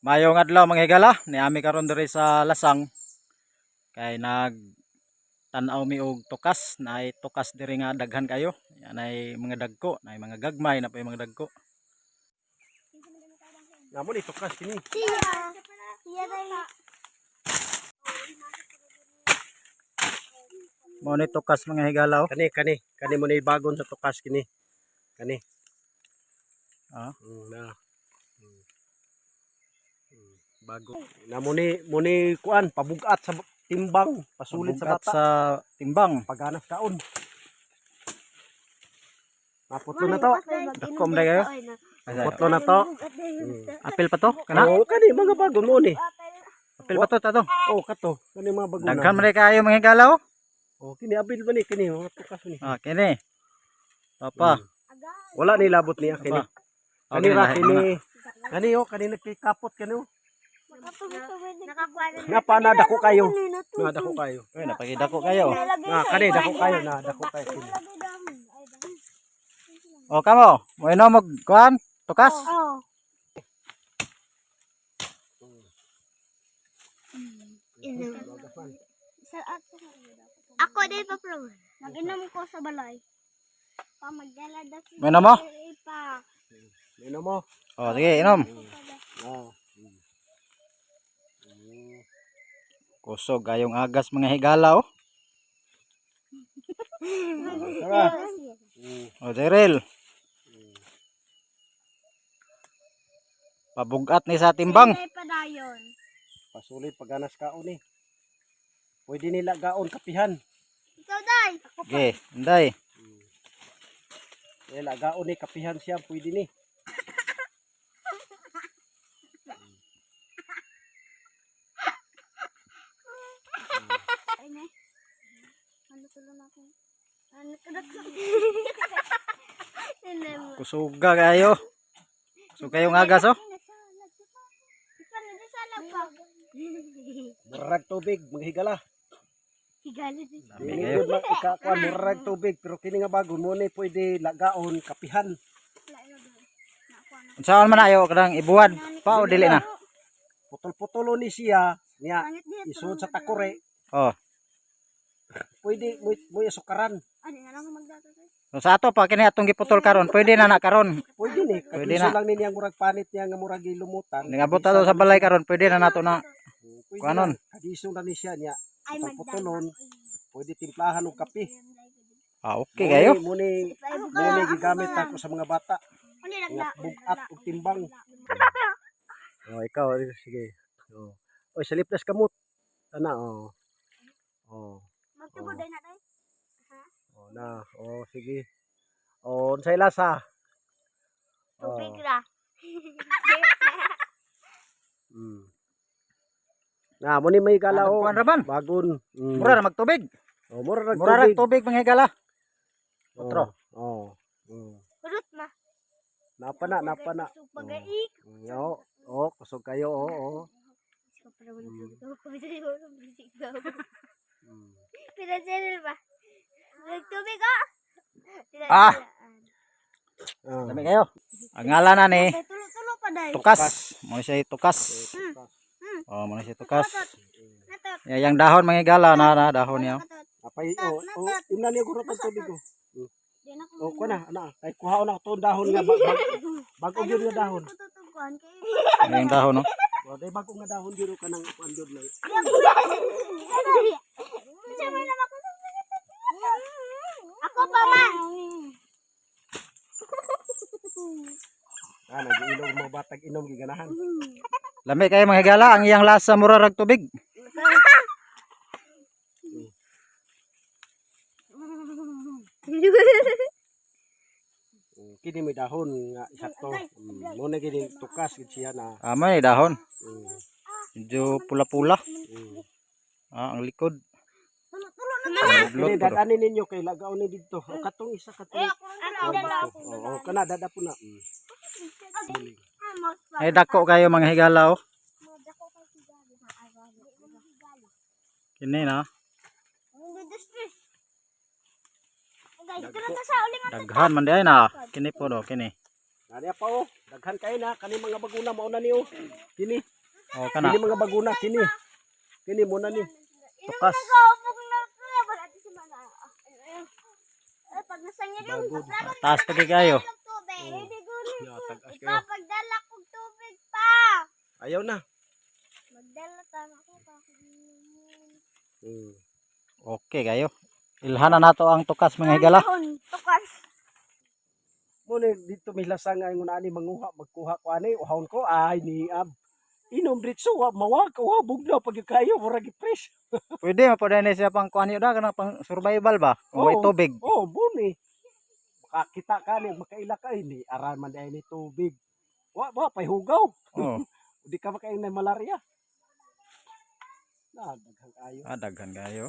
Mayong adlaw, mga higala, niami karon diri sa Lasang kay nag tan-aw mi og tukas, naay tukas diri nga daghan kayo. Yan ay mga dagko, naay mga gagmay na pa yung mga dagko. Namo ni tukas kini. Siya. Siya dahil. Mao ni tukas, mga higala, oh. Kani kani kani mo ni bagon sa tukas kini. Kani. Ah. Na. Bago. Namo ni mo ni kuan pabugat sa timbang, pasulit sa Pabugat bata. Sa timbang. Paganas kaon. Naputlo na to. Dako man kayo. Naputlo na to. Apil pa to kana? Oh, kani mga bagon mo ni. Apil pa to tato. Oh, kato. Kani mga bagon. Daghan man kayo, mga higala, oh. Oh, kini abil ba ni kini mga tukas ni. Ah, kini. Papa. Wala ni labot niya kini. Papa. Kani Okay, ra lahi kini. na. Kani oh, kani nagkikapot kani oh. Nakakuha Nga pa na dako kayo. Na dako kayo. Uy, napakidako kayo. Na kani dako kayo na dako kayo kini. O kamo, mo inom og kuan, tukas. Oo. Ako din pa pro. Mag-inom ko sa balay. Pa magdala daw si Mo inom mo? pa. Inom mo. O sige, inom. Ah. Kusog kayong agas, mga higala, oh. Tara. O Jeril. Pabugat ni sa timbang. Hindi pa dayon. Pasulit paganas kaon ni. Pwede nila gaon kapihan. Ikaw day. Ako pa. Okay, inday. Nila gaon ni kapihan siya pwede ni. Ay ne. Ano tulo na ako? Ano ka na? Kusuga kayo. Kusog kayong agas, oh. Murag tubig mga higala. Higala din. Dami Dili kayo. gud ikakuan murag tubig pero kini nga bagon mo ni pwede lagaon kapihan. Unsaon man ayo kadang ibuwad pa o dili na? Putol-putolo ni siya niya isud sa takore. Oh. Pwede mo mo sukaran. Ano na lang magdato tayo? So, sa ato pa kini atong giputol karon, pwede na na karon. Pwede ni Pwede kagiso na. lang ni niyang murag panit niya nga murag gilumutan. Ningabot ta sa balay karon, pwede na nato na. Pwede Kuanon. na. Kagiso na ni siya niya. Ay Putol-putolon. Pwede timplahan og kape. Ah, okay kayo. Mo ni mo ni gigamit ako sa mga bata. Ano lang Nga na? bugat og timbang. Oh, ikaw sige. Oh. Oy, saliplas kamot. Ana oh. Oh. Magtubod na tayo. Oh na. Oh, sige. Oh, unsay lasa? Oh. Tubig ra. Na, mo ni may gala oh. Kuan ra man. Bagon. Mura ra magtubig. Oh, mura ra Mura ra tubig. tubig, mga higala. Otro. Oh. Oh. Rut na. Napa na, napa na. Pagaik. Oh, oh, kusog kayo, oh, oh. Pinasiril ba? Nagtubig oh. Ah. Ah. Dami kayo. Ang ngalan na ni Tulo-tulo pa dahil. tukas. Mo siya tukas. Oh, mo siya tukas. Natot. Ya, yang dahon, mga higala, na na dahon niya. Natot. Apay, oh, oh, imna niya guro pag tubig oh. Di na ko. Oh, kuha na, ana, kay kuhaon na tong dahon nga bag, bag, bago gyud nga dahon. Tututuguan kay. Yang dahon, no. Oh, day bago nga dahon gyud kanang kuan gyud na. Ako pa man. Ah, nag-inom mga batag inom giganahan. Lami kayo, mga higala, ang iyang lasa mura rag tubig. Kini may dahon nga isakto. Mo na gini tukas gid siya na. Amo ni dahon. Medyo pula-pula. Ah, ang likod. Tulo-tulo na. Lublot Kini po do. dadanin ninyo kay lagaon ni didto. O katong isa katong. Ako dala. Oh, oh, kana dada po na. Ay dako kayo, mga higala, oh. Kini na. Daghan man di ay na. Kini po do, kini. Naniya pa oh. Daghan kay na kani mga baguna mao na niyo. Kini. Oh, kana. Kini mga baguna kini. Kini mo na ni. Inom Tukas. na ko, bug na ko. Wala di sa mga. Eh, pag nasangin yung Bagod. Taas pa kay kayo. tubig. Hindi ko Ya, tag-as kayo. Ipapagdala kong tubig pa. Ayaw na. Magdala tama ko pa. Okay kayo. Ilhan na nato ang tukas, mga higala. Tukas. Mo ni dito may lasang nga ingon ani manguha magkuha ko ani uhawon ko ay ni ab. Inom diretso wa mawa ka wa bugnaw pag kayo murag fresh. Pwede mo pwede na siya pang kuan da kanang pang survival ba? Kung may Oo. tubig. Oh, buni. Makakita ka ni makaila ka ini aran man dai ni tubig. Wa wa pay hugaw. Oh, Di ka makain ng malaria. Na daghan kayo. ah, daghan kayo.